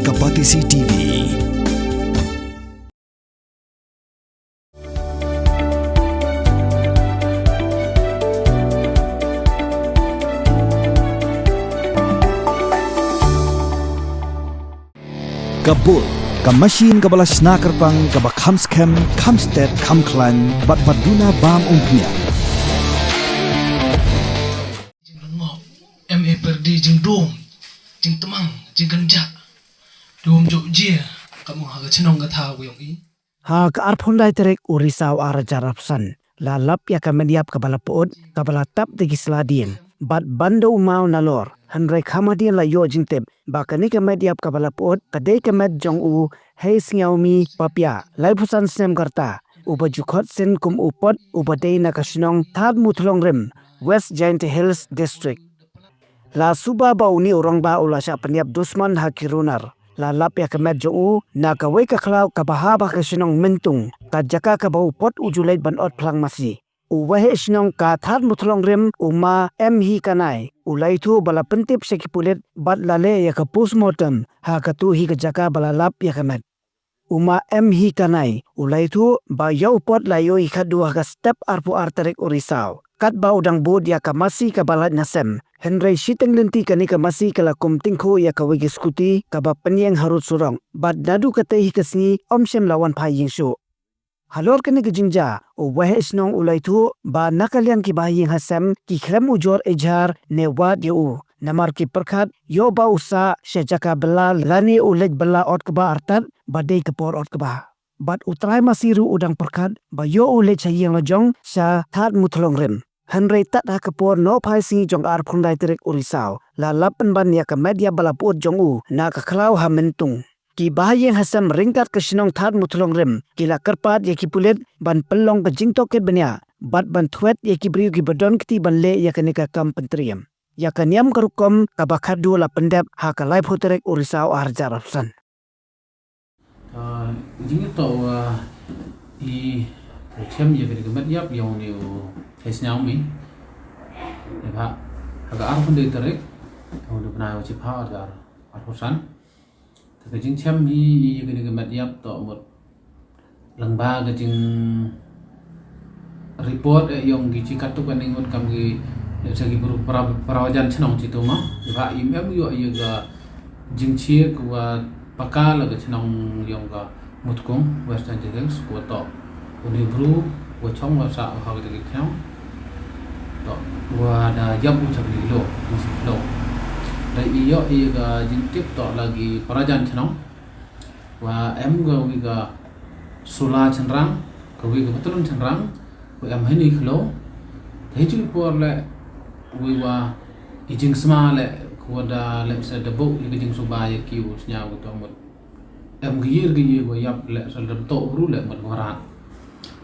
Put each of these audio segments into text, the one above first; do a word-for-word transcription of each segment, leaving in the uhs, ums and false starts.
Ka Batesi T V. Ka bud, ka machine kaba la shna kyrpang, kaba kham skhem, kham stet, kham khlaiñ, bad ba duna bam umphniang. Jingrangoh, M A pyrdi, jingdum, jingtmang, jingkynjah. Dum jok jia, ka mung ha ka chnong ka thaw yong i. Ha ka arphew lai tarik u Risaw ar hajar arphew san, la lap ïa ka met ïap kaba la put, kaba la tap da ki sla dien bad ban da u maw nalor. Hynrei kham hadien la ïoh jingtip ba kane ka met ïap kaba la put ka dei ka met jong u Hei Sniawmi Papia, laiphew san snem ka rta, uba ju khot sien kum u Pot, uba dei na ka shnong Thadmuthlongrim, West Jaintia Hills District. La suba ba une u rangbah u la shah pynïap dusmon ha ki runar. La lap ïa ka met jong u na kawei ka khlaw kaba hap ha ka shnong Myntung, ka jaka kaba u Pot u ju leit ban ot phlang masi. U waheh shnong ka Thadmuthlongrim, u Ma M Hi Kanai, u la ïathuh ba la pyntip sha ki pulit bad la leh ïa ka postmortem ha katu hi ka jaka ba la lap ïa ka met. U Ma M Hi Kanai u la ïathuh ba ïa u Pot la ïohi khadduh ha ka step arphew ar tarik u Risaw, katba u dang bud ïa ka masi kaba lait na sem. Hynrei shiteng lynti kane ka masi ka la kum tyngkhuh ïa kawei ka skuti kaba pynïeng harud surok, bad naduh katei hi ka sngi ym shym la wan phai ïing shuh. Halor kane ka jingjia, u waheh shnong u la ïathuh ba na ka liang ki bahaïing hasem ki khlem ujor ijhar ne wad ïa u, namar ki pyrkhat ïoh ba u sah sha jaka bylla lane u leit bylla ot kba artat ba dei ka por ot kba. Bad u trai masi ruh u dang pyrkhat ba ïoh u leit sha ïing la jong sha Thadmuthlongrim. Hynrei tad ha ka por nohphai sngi jong ka arphew lai tarik u Risaw, la lap pynban ïa ka met ïap ba la put jong u na ka khlaw ha Myntung. Ki bahaïing hasem ryngkat ka shnong Thadmuthlongrim ki la kyrpad ïa ki pulit ban pynlong ka jingtohkit bniah bad ban thwet ïa ki briew kiba don kti ban leh ïa kane ka kam pyntriem. Ïa ka niam ka rukom kaba khadduh la pyndep ha ka laiphew tarik u Risaw ar hajar arphew san. Ah, jingïatoh, ah, i, i chem ïa kane ka met ïap ïong ni u Hei Sniawmi. Ïa ba, ha ka arphew tarik, ïong ni u bnai u Chiphaw ar hajar arphew san. Te ka jingchem hi ïa kane ka met ïap toh mut lyngba ka jing report, eh, ïong ki chi katto katne ngut kam ki, lehse, sa ki bru para, para jan chnong chi tu ma. Ba im em ïoh ïa ka jingchie ka wa paka la ka chnong ïong ka Mutkung, West Jaintia Hills, ka wa toh une u bru wa chong wa sah ha ka chnong. Toh wa da ïap u cha kane ka lo, kane ka lo. Da i ïoh ïa ka jingtip toh la ki para jan chnong. Wa em ka wi ka sula chynrang, ka wi ka patlun chynrang, wa em hini khlo. Te hi chu por le, wi wa i jingsma le, ko da le sa da bo, i ka jingsuba ïa ki u sñiaw ko to mut. Em ka yir ka yir wa ïap le, sa da to bru le, mut wa rat.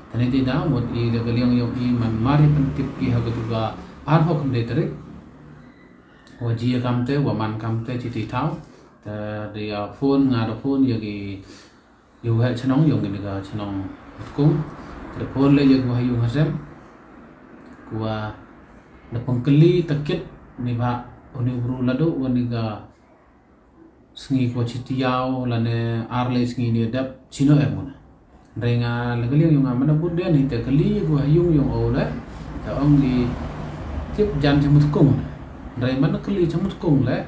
Te ne te da, mut i da ka liang ïong i man mari pyntip ki ha ka tu ka arphew khyndai tarik. Wa ji kam te, wa man kam te, chi ti thaw. Te da ïa phone, nga da phone ïa ki, ïa u heh chnong, ïong kini ka chnong Mutkung. Te da phone le ïa ki wa ha ïung ha sem. Ku wa da pengkylli takit ni ba uni u bru ladu, wa ni ka sngi ko chi tiaw, lane ar le sngi ni dep, chino em una. Hynrei nga la ka liang ïong nga mana bud den hi te kali ïa ko ha ïung ïong o le. Te ong ki tip jan cha Mutkung. Hynrei mana kali cha Mutkung le.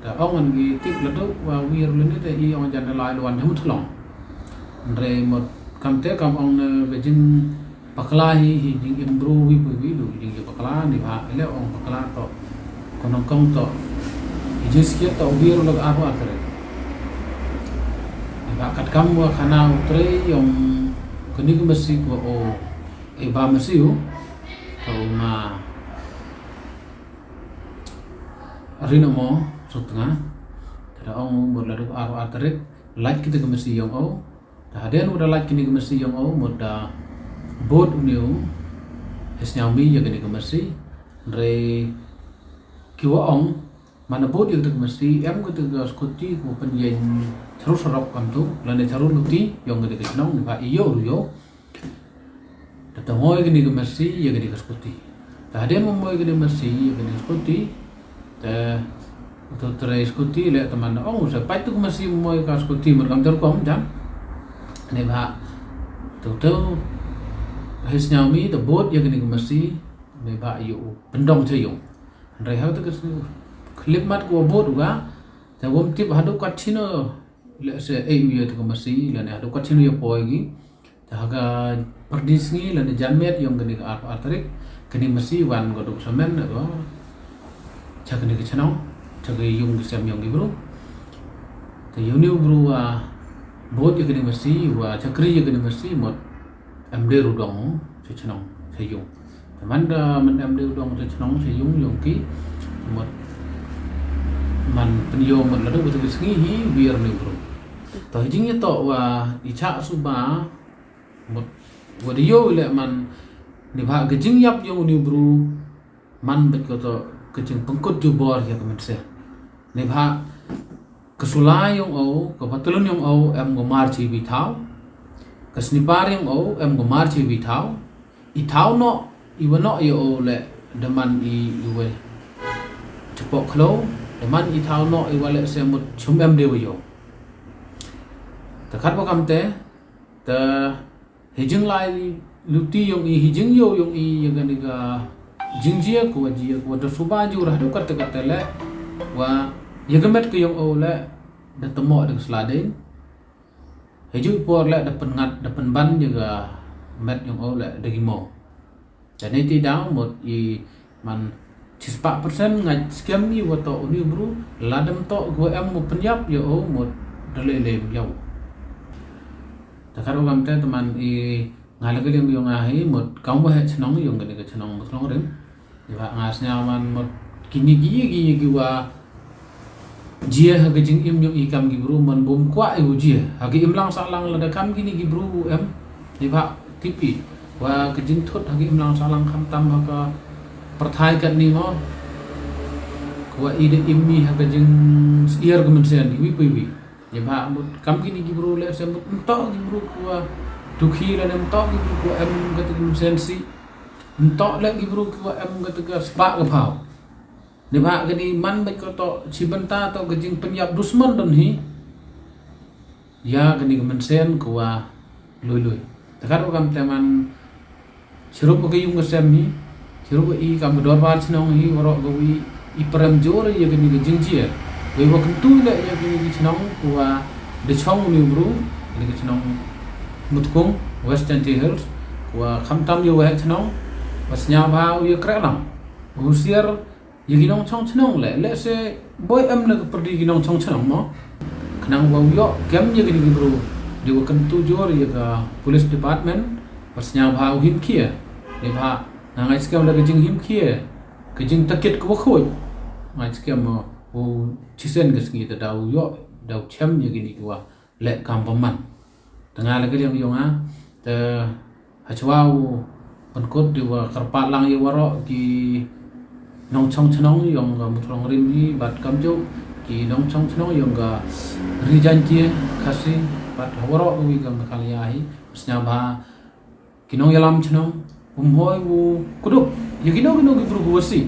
Te ong an ki tip ladu wa wir le ni te i ong jan da lai luan cha Muthlong. Hynrei mut kam te kam ong ne ka jing pakla hi, hi jing im bru wi wi wi lu jing ïa pakla ni ba le ong pakla to. Ko nongkong to. I jingsikiat to wir lok arphew ar tarik. Ba katkam wa khana u trei ïong kani ka masi ko o, i ba masi u. Ko ma rin mo sutnga. Te da ong u mut ladu arphew ar tarik. Lait kita ka masi ïong o. Te hadien u da lait kini ka masi ïong o, mut da bud uni u Hei Sniawmi ïa kini ka masi. Hynrei ki wa ong, mana bud ïa kini ka masi, em kini ka skuti ko pynïeng charu sarok kam tu, lane charu luti, ïong kini ka chnong, ni ba i ïoh ru ïoh. Te ta ngoi kini ka masi ïa kini ka skuti. Te hadien mo ngoi kini ka masi ïa kini ka skuti. Te To trei skuti le teman ong sa pait tu ka masi moi ka skuti mer kam ter kom jam. Ne ba tu tu his nyau mi te bot ya kini ka masi ne ba yu pendong che yung. Ndrai ha tu ka klip mat ko bot uga te wom tip hadu kat chino le se e u ya tu ka masi le ne hadu kat chino ya poi gi. Te ha ka pyrdi sngi lane janmiet yong kane ka arphew ar tarik, kane masi wan ka duk samen ko cha kane ka chnong, cha ka yung ka sem yong ki bru. Te yong ni u bru wa bot ya kane masi wa chakri ya kane masi mot em de ru dong cha chnong cha yung. Te man da man em de ru dong cha chnong cha yung yong ki mot man pynyo mot ladu ka sngi hi wir ni bru. To jing ya to wa i cha suba Mut, wa da ïoh leh man, ne bha ka jingïap ïong u ni u bru, man bad ka to ka jingpynkut jubor ïa ka mynsiem. Ne bha ka sula ïong o, ka patlun ïong o, em ka mar chi bi thaw. Ka snipar ïong o, em ka mar chi bi thaw. I thaw noh, i wa noh ïa o leh, da man i, i wa chapok khlo, da man i thaw noh, i wa leh se mut chum em de wa ïong. Te khat wa kam te, Te hi jinglai luti ïong i, hi jingïoh ïong i ïa kane ka jingjia ka wa jia ka wa da suba ju rah du kat kat leh wa ïa ka met ka ïong o leh da tamo da ka sla ding. Hi ju i por leh da pyngat da pynban ïa ka met ïong o leh da ki mo. Te ne ti daw mut i man chispah persen ngai skem i wa to u ni u bru la dem to go em mo pynïap ïa o mut da lei lei ïa o. Te khat u kam te te man i nga la ka liang ïong a hi mut kam wa he chnong ïong kane ka chnong mut long rim. I wa nga sñiaw man mut kini ki ki ki wa Jia ha ka jingim ïong i kam ki bru man bum kwah i u jia ha ka imlang sahlang lada kam kini ki bru u em. Ni bha tip i wa ka jingthut ha ka imlang sahlang kham tam ha ka pyrthai kat ni mo. Kwah i da im i ha ka jingsiar ka mynsiem i wi pui wi. Ni bha mut kam kini ki bru leh se mut mtok ki bru kwah dukhi lada mtok ki bru kwah em ka ta ka mynsiem si. Mtok leh ki bru kwah em ka ta ka spah ka phaw. Ni bha kani man bad ko to chi bynta to ka jingpynïap dusmon don hi. Ïa kani ka mynsiem ko wa lui lui. Te khat wa kam te man chirup ka yung ka sem hi. Chirup i kam ka dorbar chnong hi waroh ka wi i prem jor ïa kani ka jingjia. Wei wa kyntu leh ïa kani ka chnong ko wa da chong ni bru kani ka chnong Mutkung West Jaintia Hills ko wa kham tam ïa wa chnong wa sñiaw bha u ïa kreh lang. U siar Ïa ki nongchong chnong leh, leh se boi em na ka pyrdi ki nongchong chnong mo. Khnang wa u ïoh kem ïa kini ki bru. Dei wa kyntu jur ïa ka police department, wa sñiaw bha u him khia. Dei bha, nga ngai skhem da ka jinghim khia. Ka jingtakit ka wa khuid. Ngai skhem mo, u chisen ka sngi da u ïoh, da u chem ïa kini ki wa. Leh kam ba man. Te nga la ka liang ïong a, te ha chwa u pynkut dei wa kyrpad lang ïa waroh ki nongchong chnong ïong ka Mutlong Rim hi bad kamjooh ki nongchong chnong ïong ka Ri Jaintia Khasi bad ha waroh ka wi ka Meghalaya hi, sñiaw bha Ki nongïalam chnong, um hoi u kdup ïa kino kino ki bru ki wasi.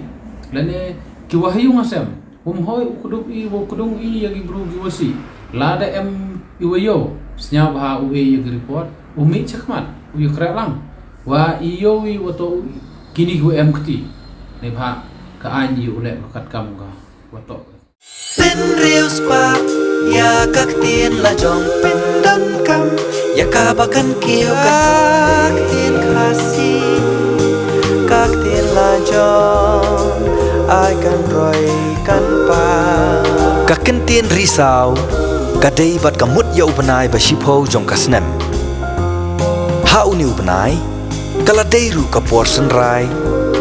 Lane ki wa ha ïung ha sem, um hoi u kdup i wa kdung i ïa ki bru ki wasi. Lada em i wa ïoh, sñiaw bha u e ïa ki report, u mih chakhmat, u ïa kreh lang. Wa i ïoh i wa to u kini ki wa em kti. Ne bha ka aiñ ïa u leh ka kat kam ka wa to. Pynriewspah ïa ka ktien la jong, pyndonkam ïa ka ba kan kiew ka ktien Khasi. Ka ktien la jong ai kan roi kan pa. Ka ktien Risaw ka dei bad ka mut ïa u bnai ba shiphew jong ka snem. Ha une u bnai ka la dei ruh ka por synrai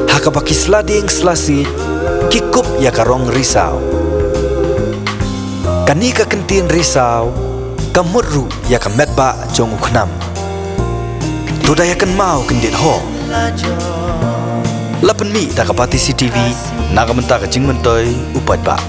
ha kaba ki sla dieng sla siej ki kup ïa ka rong risaw. Kane ka kyntien risaw ka mut ruh ïa ka metbah jong u khnam. To da ïa kynmaw kyndit ho. La pynmih da ka Batesi TV na ka bynta ka jingmyntoi u paidbah.